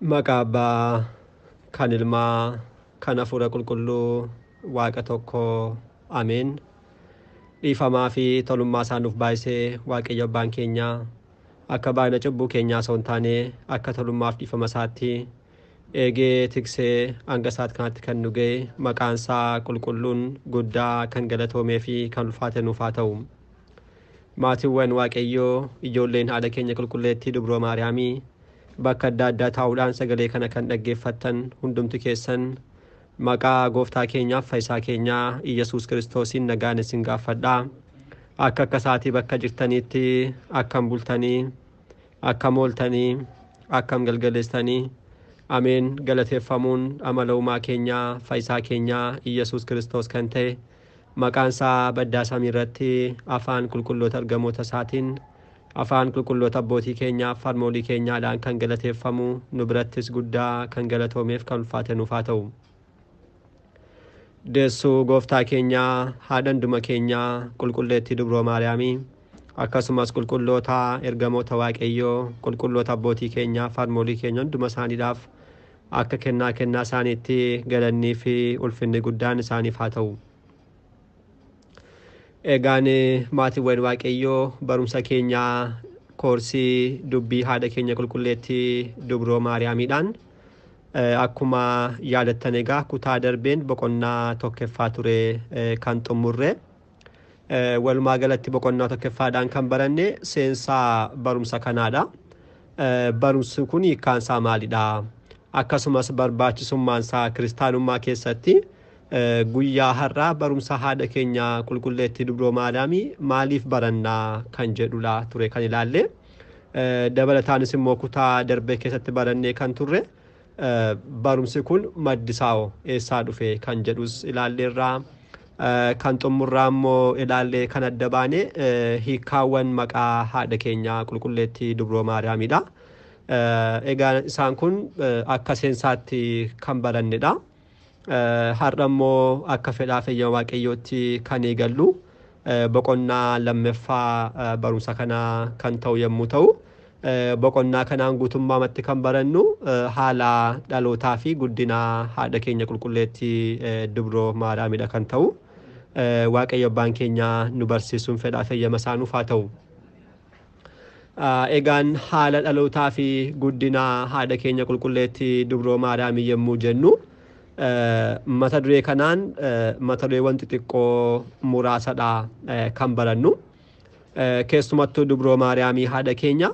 Maqaa Abbaa kan Ilmaa kan Hafuura Qulqulluu Waaqa tokko Ameen. Dhiifamaa fi tolummaa isaa nuuf baay'isee Waaqayyo Abbaan keenya akka baay'ina cubbuu keenyaa osoo hin taane akka tolummaaf dhiifama isaatti eegee tiksee hanga isaatti kanatti kan nu ga'e maqaan isaa qulqulluun guddaa kan galatoomee fi kan ulfaate nuuf haa ta'u. Maatiiwwan Waaqayyoo ijoolleen haadha keenya qulqulleettii Dubroo Maariyaamii bakka adda addaa taa'uudhaan sagalee kana kan dhaggeeffattan hundumti keessan maqaa gooftaa keenyaaf fayyisaa keenyaa Iyyasuus Kiristoosiin nagaan isin gaafadhaa. Akka akka isaatii bakka jirtaniitti akkam bultanii, akkam ooltanii, akkam galgaleessanii. Ameen. Galateeffamuun amala uumaa keenyaa fayyisaa keenyaa Iyyasuus Kiristoos kan ta'e maqaan isaa baddaa samii irratti afaan qulqulloota ergamoota isaatiin afaan qulqulloota abbootii keenyaaf harmoolii keenyaadhaan kan galateeffamu nu birattis guddaa kan galatoomeef kan ulfaate nuuf haa ta'u. Deessuu gooftaa keenyaa haadha hunduma keenyaa qulqulleettii Dubroo Maariyaamii akkasumas qulqulloota ergamoota Waaqayyoo qulqulloota abbootii keenyaaf harmoolii keenya hunduma isaaniidhaaf akka kennaa kennaa isaaniitti galannii fi ulfinni guddaan isaaniif haa ta'u. Egaan maatiiwwan Waaqayyoo barumsa keenyaa koorsii dubbii haadha keenya qulqulleettii Dubroo Maariyaamiidhaan akkuma yaadattan egaa kutaa darbeen boqonnaa tokkoffaa ture kan xumurre. Walumaa galatti boqonnaa tokkoffaadhaan kan baranne seensaa barumsa kanaadha. Barumsi kun hiikkaan isaa maalidha? Akkasumas barbaachisummaan isaa kiristaanummaa keessatti guyyaa har'aa barumsa haadha keenya qulqulleettii Dubroo Maariyaamii maaliif barannaa kan jedhudha ture kan ilaalle. Dabalataanis immoo kutaa darbee keessatti barannee kan turre barumsi kun maddisaa eessaa dhufe kan jedhus ilaalleerraa. Kan xumurraa immoo ilaallee kan adda baane hiikkaawwan maqaa haadha keenya qulqulleettii Dubroo Maariyaamiidha. Egaa isaan kun akka seensaatti kan barannedha. Har'a immoo akka fedhaa fayyaa Waaqayyootti kan eegallu boqonnaa lammaffaa barumsa kanaa kan ta'u yommuu ta'u, boqonnaa kanaan guutummaamatti kan barannu haala dhalootaa fi guddina haadha keenya qulqulleettii Dubroo Maariyaamiidha kan ta'u. Waaqayyo abbaan keenya nu barsiisuun fedhaa fayyama isaa nuuf haa ta'u. Egaan haala dhalootaa fi guddina haadha keenya qulqulleettii Dubroo Maariyaamii yommuu jennu mata duree kanaan mata dureewwan xixiqqoo muraasadha kan barannu. Keessumattuu Dubroo Maariyaamii haadha keenya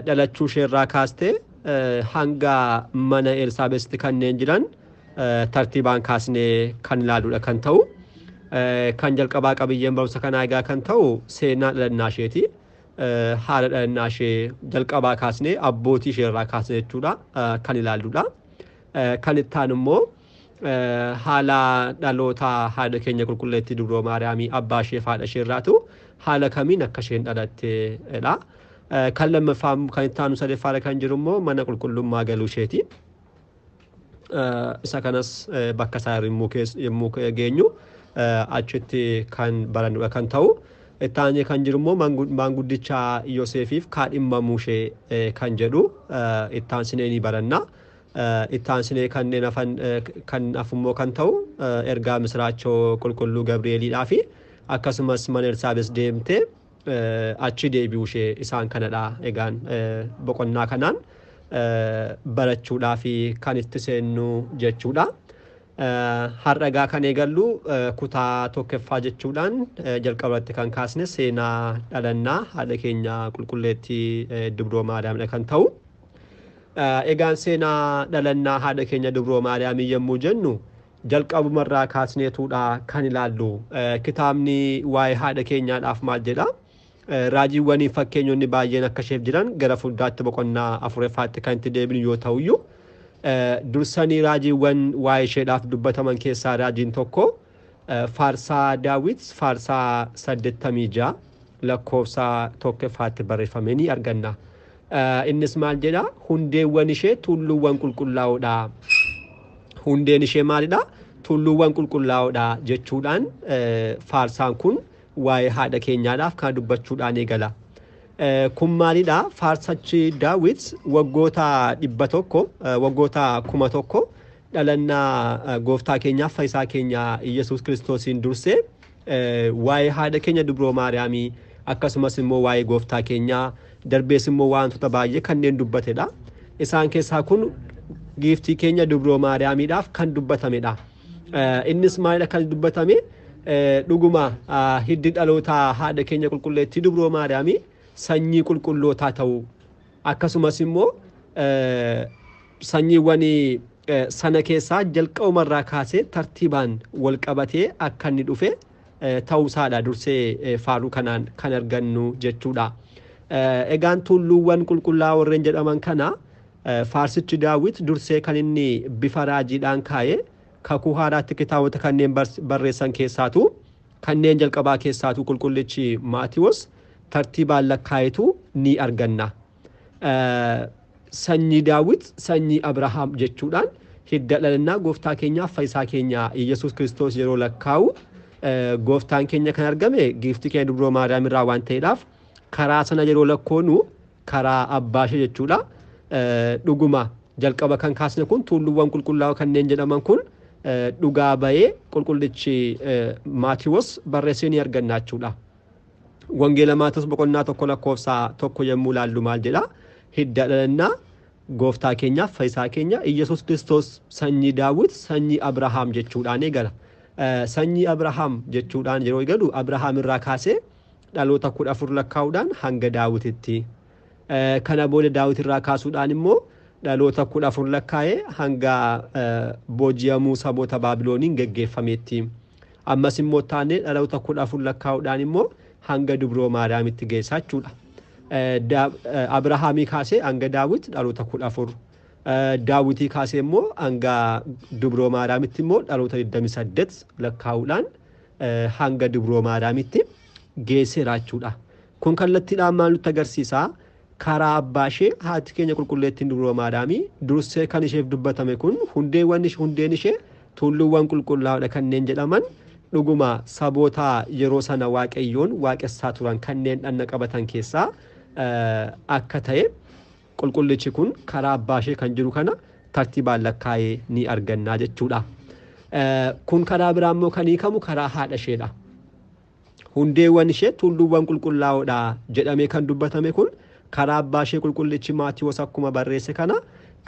dhalachuu isheerraa kaastee hanga mana Elsaabeesitti kanneen jiran tartiibaan kaasnee kan ilaaluudha kan ta'u. Kan jalqabaa qabiyyeen barumsa kanaa egaa kan ta'u seenaa dhalannaa isheeti. Haala dhalannaa ishee jalqabaa kaasnee abbootii isheerraa kaasnee jechuudha kan ilaalluudha. Kan itti aanu immoo haala dhaloota haadha keenya qulqulleettii Dubroo Maariyaamii abbaa ishee fi haadha isheerraatu haala kamiin akka isheen dhalatteedha. Kan lammaffaa kan itti aanu sadaffaadha kan jiru immoo mana qulqullummaa galuu isheeti. Isa kanas bakka isaa yommuu geenyu achitti kan barannudha kan ta'u. Itti aanee kan jiru immoo maanguddicha Yoosefiif kaadhimamuu ishee kan jedhu itti aansinee ni baranna. Itti aansinee kanneen hafan kan hafummoo kan ta'u ergaa misiraachoo qulqulluu Gabri'eeliidhaa fi akkasumas mana Elsaabees deemtee achi deebi'uu ishee isaan kanadha. Egaan boqonnaa kanaan barachuudhaa fi kan itti seennu jechuudha. Har'a egaa kan eegallu kutaa tokkoffaa jechuudhaan jalqabatti kan kaasne seenaa dhalannaa haadha keenya qulqulleettii Dubroo Maariyaamidha kan ta'u. Egaan seenaa dhalannaa haadha keenya Dubroo Maariyaamii yommuu jennu jalqabumarraa kaasneetuudha kan ilaallu. Kitaabni waa'ee haadha keenyaadhaaf maal jedha? Raajiiwwanii fakkeenyonni baay'een akka isheef jiran gara fuulduraatti boqonnaa afuraffaatti kan itti deebinu yoo ta'uyyuu dursanii raajiiwwan waa'ee isheedhaaf dubbataman keessaa raajiin tokko faarsaa Daawit faarsaa 86 lakkoofsa tokkoffaatti barreeffame ni arganna. Innis maal jedha? Hundeewwan ishee tulluuwwan qulqullaa'oodha. Hundeen ishee maalidha? Tulluuwwan qulqullaa'oodha jechuudhaan faarsaan kun waa'ee haadha keenyaadhaaf kan dubbachuudhaan eegala. Kun maalidha? Faarsachi Daawit waggoota 100, waggoota 1000 dhalannaa gooftaa keenyaaf fayyisaa keenya Iyyasuus Kiristoosiin dursee waa'ee haadha keenya Dubroo Maariyaamii akkasumas immoo waa'ee gooftaa keenyaa darbees immoo wantoota baay'ee kanneen dubbatedha. Isaan keessaa kun giiftii keenya Dubroo Maariyaamiidhaaf kan dubbatamedha. Innis maalidha kan dubbatame? Dhuguma hiddi dhalootaa haadha keenya qulqulleettii Dubroo Maariyaamii sanyii qulqullootaa ta'uu, akkasumas immoo sanyiiwwan sana keessaa jalqabumarraa kaasee tartiibaan wal qabatee akka inni dhufe ta'uusaadha dursee faaruu kanaan kan argannu jechuudha. Egaan tulluuwwan qulqullaa warreen jedhaman kana faarsichi Daawit dursee kan inni bifa raajiidhaan kaa'e kakuu haaraatti kitaabota kanneen barreessan keessaatu kanneen jalqabaa keessaatu qulqullichi Maatiyoos tartiibaan lakkaa'etu ni arganna. Sanyii Daawit, sanyii Abrahaam jechuudhaan hidda dhalannaa gooftaa keenyaaf fayyisaa keenya Iyyasuus Kiristoos yeroo lakkaa'u, gooftaan keenya kan argame giiftii keenya Dubroo Maariyaam irraa waan ta'eedhaaf karaa sana yeroo lakkoonu karaa abbaa ishee jechuudha. Dhuguma jalqaba kan kaasne kun tulluuwwan qulqullaa'oo kanneen jedhaman kun dhugaa bahee qulqullichi Maatiyoos barreessee ni arganna jechuudha. Wangeela Maatiyoos boqonnaa 1 lakkoofsa 1 yommuu ilaallu maal jedha? Hidda dhalannaa gooftaa keenyaaf fayyisaa keenya Iyyasuus Kiristoos sanyii Daawit, sanyii Abrahaam jechuudhaan eegala. Sanyii Abrahaam jechuudhaan yeroo eegalu Abrahaam irraa kaasee dhaloota 14 lakkaa'uudhaan hanga Daawititti. Kana booda Daawit irraa kaasuudhaan immoo dhaloota 14 lakkaa'ee hanga booji'amuu saboota Baabilooniin geggeeffametti. Ammas immoo taanee dhaloota 14 lakkaa'uudhaan immoo hanga Dubroo Maariyaamitti geessaa jechuudha. Abrahaamii kaasee hanga Daawit dhaloota 14. Daawitii kaasee immoo hanga Dubroo Maariyaamitti immoo dhaloota 28 lakkaa'uudhaan hanga Dubroo Maariyaamitti geesseera jechuudha. Kun kallattiidhaan maal nutti agarsiisa? Karaa abbaa ishee haati keenya qulqulleettiin Dubroo Maariyaamii dursee kan isheef dubbatame kun hundeen ishee tulluuwwan qulqullaa'oodha kanneen jedhaman dhuguma saboota yeroo sana Waaqayyoon waaqessaa turan kanneen dhanna qabatan keessaa akka ta'e qulqullichi kun karaa abbaa ishee kan jiru kana tartiibaan lakkaa'ee ni arganna jechuudha. Kun karaa biraa immoo kan hiikamu karaa haadha isheedha. Hundeewwan ishee tulluuwwan qulqullaa'oodha jedhamee kan dubbatame kun karaa abbaa ishee qulqullichi Maatiyoos akkuma barreesse kana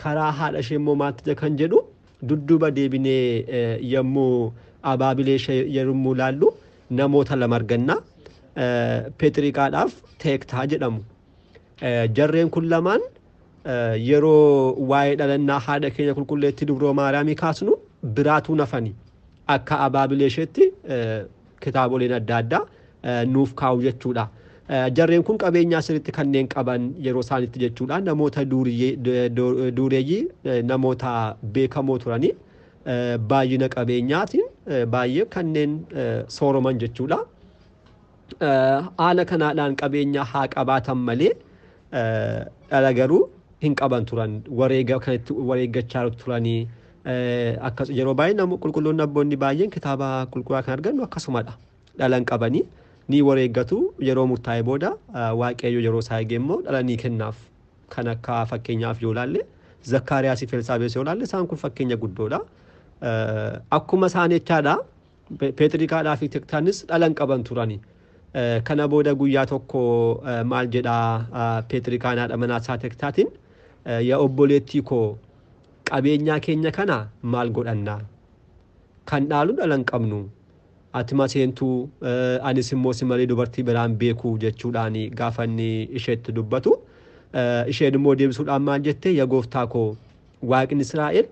karaa haadha ishee immoo maaltu kan jedhu dudduuba deebinee yommuu abaabilee ishee yommuu ilaallu namoota lama arganna. Peetiriqaadhaaf Teektaa jedhamu. Jarreen kun lamaan yeroo waa'ee dhalannaa haadha keenya qulqulleettii Dubroo Maariyaamii kaasnu biraatuu nafani. Akka abaabilee isheetti kitaaboleen adda addaa nuuf kaa'u jechuudha. Jarreen kun qabeenyaa sirriitti kanneen qaban yeroo isaanitti jechuudha. Namoota dureeyyii, namoota beekamoo turanii baay'ina qabeenyaatiin baay'ee kanneen sooroman jechuudha. Haala kanaadhaan qabeenya haa qabaatan malee dhala garuu hin qaban turan. Wareega kanatti wareeggachaa turanii akkas yeroo baay'ee namoonni qulqulloonni abboonni baay'een kitaaba qulqullaa kan argannu akkasumadha. Dhala hin qabanii ni wareeggatu, yeroo murtaa'e booda Waaqayyo yeroo isaa eege immoo dhala ni kennaaf. Kan akka fakkeenyaaf yoo ilaalle Zakkaariyaasii fi Elsaabees yoo ilaalle isaan kun fakkeenya guddoodha. Akkuma isaan jechaadha Peetiriqaadhaa fi Tektaanis dhala hin qaban turani. Kana booda guyyaa tokko maal jedhaa Peetiriqaan haadha manaa isaa Tektaatiin, yaa obboleettii koo qabeenyaa keenya kana maal godhannaa? Kan dhaalu dhala hin qabnu. Ati maseentuu, anis immoo si malee dubartii biraan beeku jechuudhaan gaafa inni isheetti dubbatu. Isheen immoo deebisuudhaan maal jette? Yaa gooftaa koo Waaqni Israa'el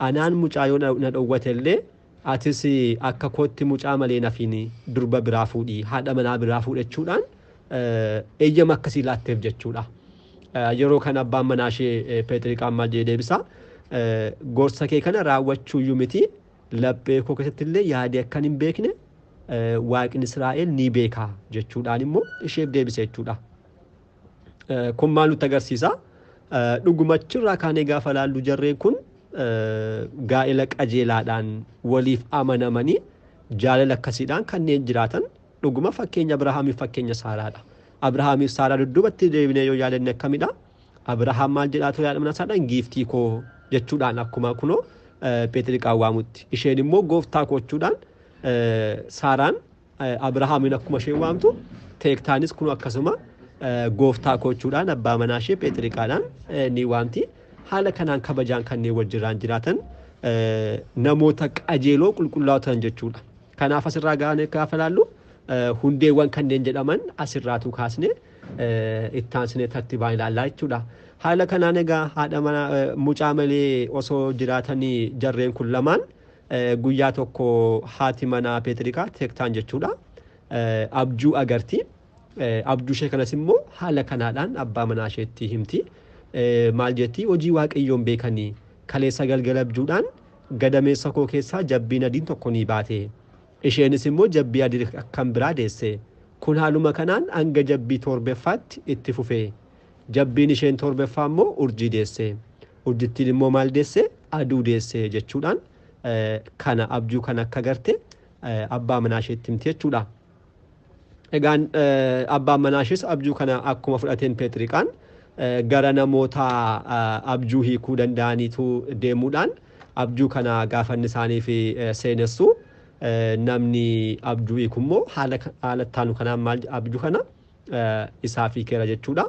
anaan mucaa yoo na dhowwate illee atis akka kootti mucaa malee nafiin durba biraa fuudhii haadha manaa biraa fuudhachuudhaan eeyyama akkasii laatteef jechuudha. Yeroo kana abbaan manaa ishee Peetiriqaan maal jedhee deebisa? Gorsa kee kana raawwachuuyyuu miti, laphee koo keessatti illee yaadee akkan hin beekne Waaqni Israa'el ni beeka jechuudhaan immoo isheef deebise jechuudha. Kun maal nutti agarsiisa? Dhugumachirraa kaanee gaafa laallu jarreen kun gaa'ela qajeelaadhaan waliif amanamanii jaalala akkasiidhaan kanneen jiraatan dhuguma fakkeenya Abrahaamiif fakkeenya Saaraadha. Abrahaamiif Saaraa dudduubatti deebinee yoo yaadanne akkamidha? Abrahaam maal jedhaa ture haadha manaa isaadhaan? Giiftii koo jechuudhaan akkuma kunoo Pheexiriqaan waamutti. Isheen immoo gooftaa koo jechuudhaan Saaraan Abrahaamiin akkuma isheen waamtu, Teektaanis kun akkasuma gooftaa koo jechuudhaan abbaa manaa ishee Pheexiriqaadhaan ni waamti. Haala kanaan kabajaan kanneen wajjirraan jiraatan namoota qajeeloo qulqullaa'oo ta'an jechuudha. Kanaaf asirraa gaafa ilaallu hundeewwan kanneen jedhaman asirraatu kaasne itti aansinee tartiibaan ilaallaa jechuudha. Haala kanaan egaa haadha mana mucaa malee osoo jiraatanii jarreen kun lamaan guyyaa tokko haati manaa Peetirikaa Teektaan jechuudha abjuu agarti. Abjuu ishee kanas immoo haala kanaadhaan abbaa manaa isheetti himti. Maal jetti? Hojii Waaqayyoon beekanii kaleessa galgala abjuudhaan gadameessa koo keessaa jabbiin adiin tokko ni baate. Isheenis immoo jabbii adii kan biraa deesse. Kun haaluma kanaan hanga jabbii torbeffaatti itti fufe. Jabbiin isheen torbaffaa immoo urjii deesse. Urjittiin immoo maal deesse? Aduu deesse jechuudhaan kana abjuu kana akka garte abbaa manaa isheetti himti jechuudha. Egaan abbaan manaa ishees abjuu kana akkuma fudhateen Peetiriqaan gara namoota abjuu hiikuu danda'aniitu deemuudhaan abjuu kana gaafanni isaaniif seenessu, namni abjuu hiiku immoo haala ittaanu kanaan maal abjuu kana isaaf hiikeera jechuudha.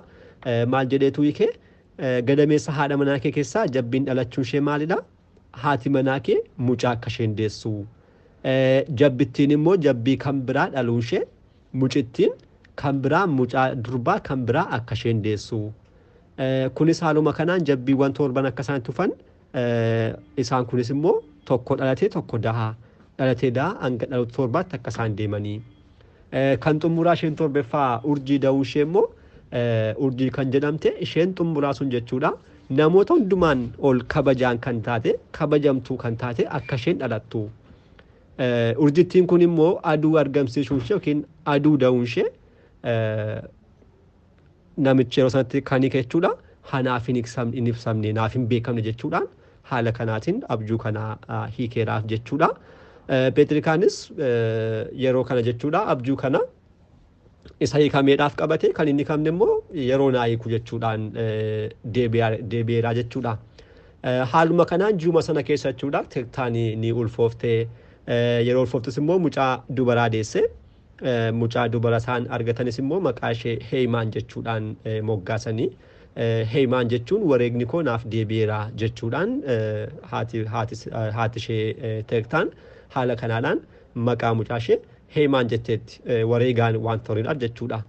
Maal jedheetu hiike? Gadameessa haadha manaa kee keessaa jabbiin dhalachuun ishee maalidha? Haati manaa kee mucaa akka isheen deessu. Jabbittiin immoo jabbii kan biraa dhaluun ishee mucittiin kan biraa mucaa durbaa kan biraa akka isheen deessu. Kunis haaluma kanaan jabbiiwwan torban akka isaan tufan, isaan kunis immoo tokko dhalatee tokko dahaa, dhalatee dahaa hanga dhaloota torbaatti akka isaan deemanii. Kan xumuraa isheen torbaffaa urjii da'uun ishee immoo urjii kan jedhamte isheen xumuraa sun jechuudha. Namoota hundumaan ol kabajaan kan taate, kabajamtuu kan taate akka isheen dhalattu. Urjittiin kun immoo aduu argamsiisuun ishee yookiin aduu da'uun ishee namichi yeroo sanatti kan hiike jechuudha. Hanaaf hin ibsamne, naaf hin beekamne jechuudhaan haala kanaatiin abjuu kana hiikeeraaf jechuudha. Peetirikaanis yeroo kana jechuudha abjuu kana isa hiikameedhaaf qabate, kan inni hiikamne immoo yeroo naa hiiku jechuudhaan deebi'eera jechuudha. Haaluma kanaan ji'uma sana keessa jechuudha Teektaan ni ulfooftee, yeroo ulfooftus immoo mucaa dubaraa deesse. Mucaa dubara isaan argatanis immoo maqaa ishee Heeyimaan jechuudhaan moggaasanii. Heeyimaan jechuun wareegni koo naaf deebi'eera jechuudhaan haati ishee Teektaan haala kanaadhaan maqaa mucaa ishee Heeyimaan jetteetti, wareegaan waan toridha jechuudha.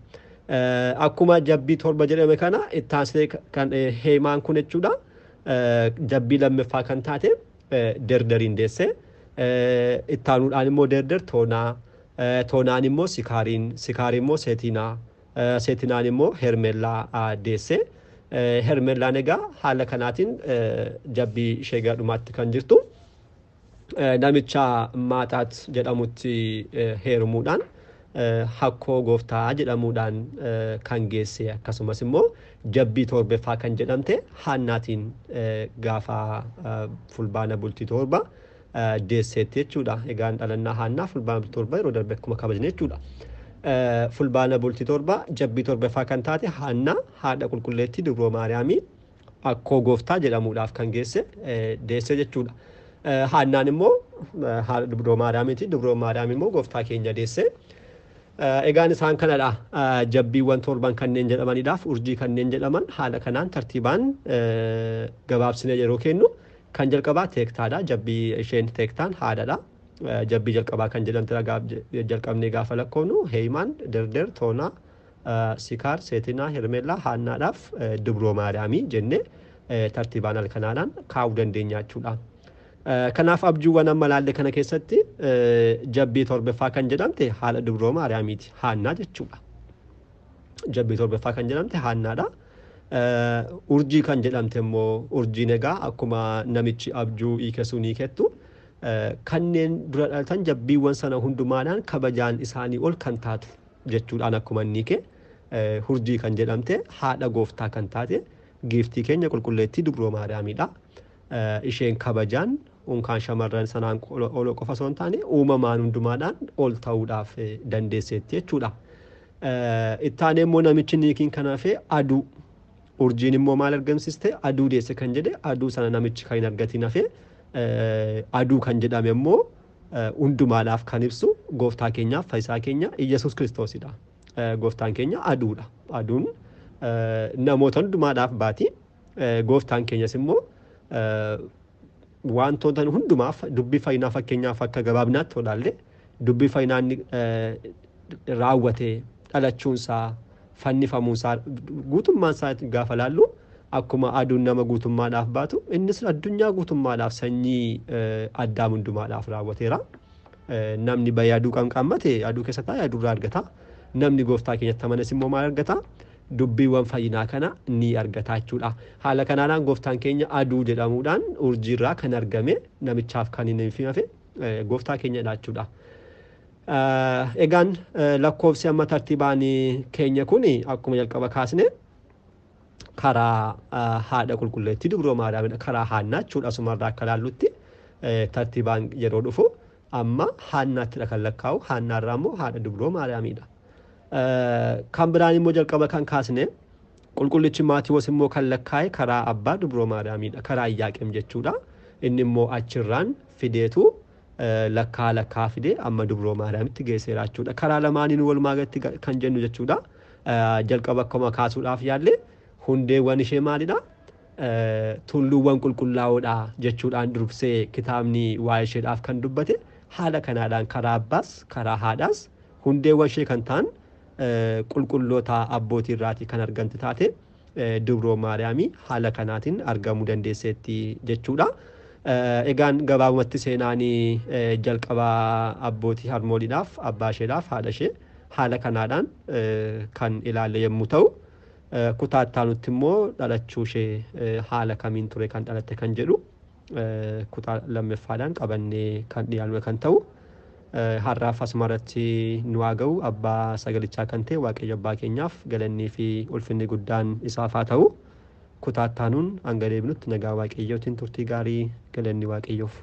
Akkuma jabbii torba jedhame kana itti kan Heeyimaan kun jechuudha jabbii lammaffaa kan taate Derderiin deesse. Ittaanuudhaan immoo Derder Toonaa, Toonaan immoo Sikaariin, Sikaariin immoo Seetinaa, Seetinaan immoo Hermellaa deesse. Hermellaan egaa haala kanaatiin jabbii ishee gara dhumaatti kan jirtu namicha Maaxaat jedhamutti heerumuudhaan hakkoo gooftaa jedhamuudhaan kan geesse, akkasumas immoo jabbii torbaffaa kan jedhamte Haannaatiin gaafa Fulbaana bultii 7 deesseetti jechuudha. Egaan dhalannaa Haannaa Fulbaana bultii 7 yeroo darbe akkuma kabajne jechuudha. Fulbaana bultii 7 jabbii torbaffaa kan taate Haannaa haadha qulqulleettii Dubroo Maariyaamii akkoo gooftaa jedhamuudhaaf kan geesse deesse jechuudha. Haannaan immoo haadha Dubroo Maariyaamiiti. Dubroo Maariyaam immoo gooftaa keenya deesse. Egaan isaan kanadha jabbiiwwan torban kanneen jedhamanidhaaf urjii kanneen jedhaman haala kanaan tartiibaan gabaabsinee yeroo kennu, kan jalqabaa Teektaadha. Jabbii isheen Teektaan haadhadha. Jabbii jalqabaa kan jedhamte jalqabnee gaafa lakkoofnu Heeyimaan, Derder, Toonaa, Sikaar, Seetinaa, Hermeellaa, Haannaadhaaf Dubroo Maariyaamii jennee tartiibaan halkanaadhaan kaa'uu dandeenya jechuudha. Kanaaf abjuuwwan amma laalle kana keessatti jabbii torbaffaa kan jedhamte haadha Dubroo Maariyaamiiti. Haannaa jechuudha. Jabbii torbaffaa kan jedhamte Haannaadha. Urjii kan jedhamte immoo urjiin egaa akkuma namichi abjuu hiike sun hiikettu kanneen dura dhalatan jabbiiwwan sana hundumaadhaan kabajaan isaanii ol kan taatu jechuudhaan akkuma inni hiike, urjii kan jedhamte haadha gooftaa kan taate giiftii keenya qulqulleettii Dubroo Maariyaamiidha. Isheen kabajaan unkaan shamarran sanaan ol qofa osoo hin taane uumamaan hundumaadhaan ol ta'uudhaaf dandeesseetti jechuudha. Ittaanee immoo namichi niikiin kan hafe aduu. Urjiin immoo maal argamsiiste? Aduu deesse kan jedhe, aduu sana namichi kan hin argatiin hafe, aduu kan jedhame immoo hundumaadhaaf kan ibsu gooftaa keenyaaf fayyisaa keenya Iyyasuus Kiristoosidha. Gooftaan keenya aduudha. Aduun namoota hundumaadhaaf baati. Gooftaan keenyas immoo wantoota hundumaaf dubbii fayyinaa, fakkeenyaaf akka gabaabinaatti olaalle, dubbii fayyinaa inni raawwate, dhalachuunsaa, fannifamuunsaa, guutummaan isaa gaafa laallu, akkuma aduun nama guutummaadhaaf baatu, innis addunyaa guutummaadhaaf, sanyii Addaam hundumaadhaaf raawwateera. Namni bayee aduu qanqaammate aduu keessa taa'ee aduurraa argata. Namni gooftaa keenyatti amanes immoo maal argata? Dubbiiwwan fayyinaa kana ni argata jechuudha. Haala kanaadhaan gooftaan keenya aduu jedhamuudhaan urjiirraa kan argame, namichaaf kan hin hafe gooftaa keenyadha jechuudha. Egaan lakkoofsi amma tartiibaan keenya kun akkuma jalqaba kaasne karaa haadha qulqulleettii Dubroo Maariyaamidha. Karaa Haannaa jechuudha, asumarraa akka laallutti tartiibaan yeroo dhufu amma Haannaattidha kan lakkaa'u, Haannaarraa immoo haadha Dubroo Maariyaamidha. Kan biraan immoo jalqaba kan kaasne qulqullichi Maatiwoos immoo kan lakkaa'e karaa abbaa Dubroo Maariyaamidha. Karaa Iyyaaqem jechuudha. Inni immoo achirraan fideetu lakkaa lakkaa fidee amma Dubroo Maariyaamitti geesseera jechuudha. Karaa lamaaniin walumaa galatti kan jennu jechuudha. Jalqaba akkuma kaasuudhaaf yaalle, hundeewwan ishee maalidha? Tulluuwwan qulqullaa'oodha jechuudhaan dursee kitaabni waa'ee isheedhaaf kan dubbate, haala kanaadhaan karaa abbaas karaa haadhaas hundeewwan ishee kan ta'an qulqulloota abbootii irraatii kan argamte taate, Dubroo Maariyaamii haala kanaatiin argamuu dandeesseetti jechuudha. Egaan gabaabumatti seenaan jalqaba abbootii harmooliidhaaf, abbaa isheedhaaf haadha ishee haala kanaadhaan kan ilaalle yommuu ta'u, kutaa itti immoo dhalachuu ishee haala kamiin ture kan dhalatte kan jedhu kutaa lammaffaadhaan qabannee kan dhiyaannu kan ta'u. Har'aaf asumarratti nu haa ga'u. Abbaa sagalichaa kan ta'e Waaqayyo abbaa keenyaaf galannii fi ulfinni guddaan isaaf haa ta'u. Kutaa itti aanuun hanga deebinutti nagaa Waaqayyootiin turtii gaarii, galanni Waaqayyoof.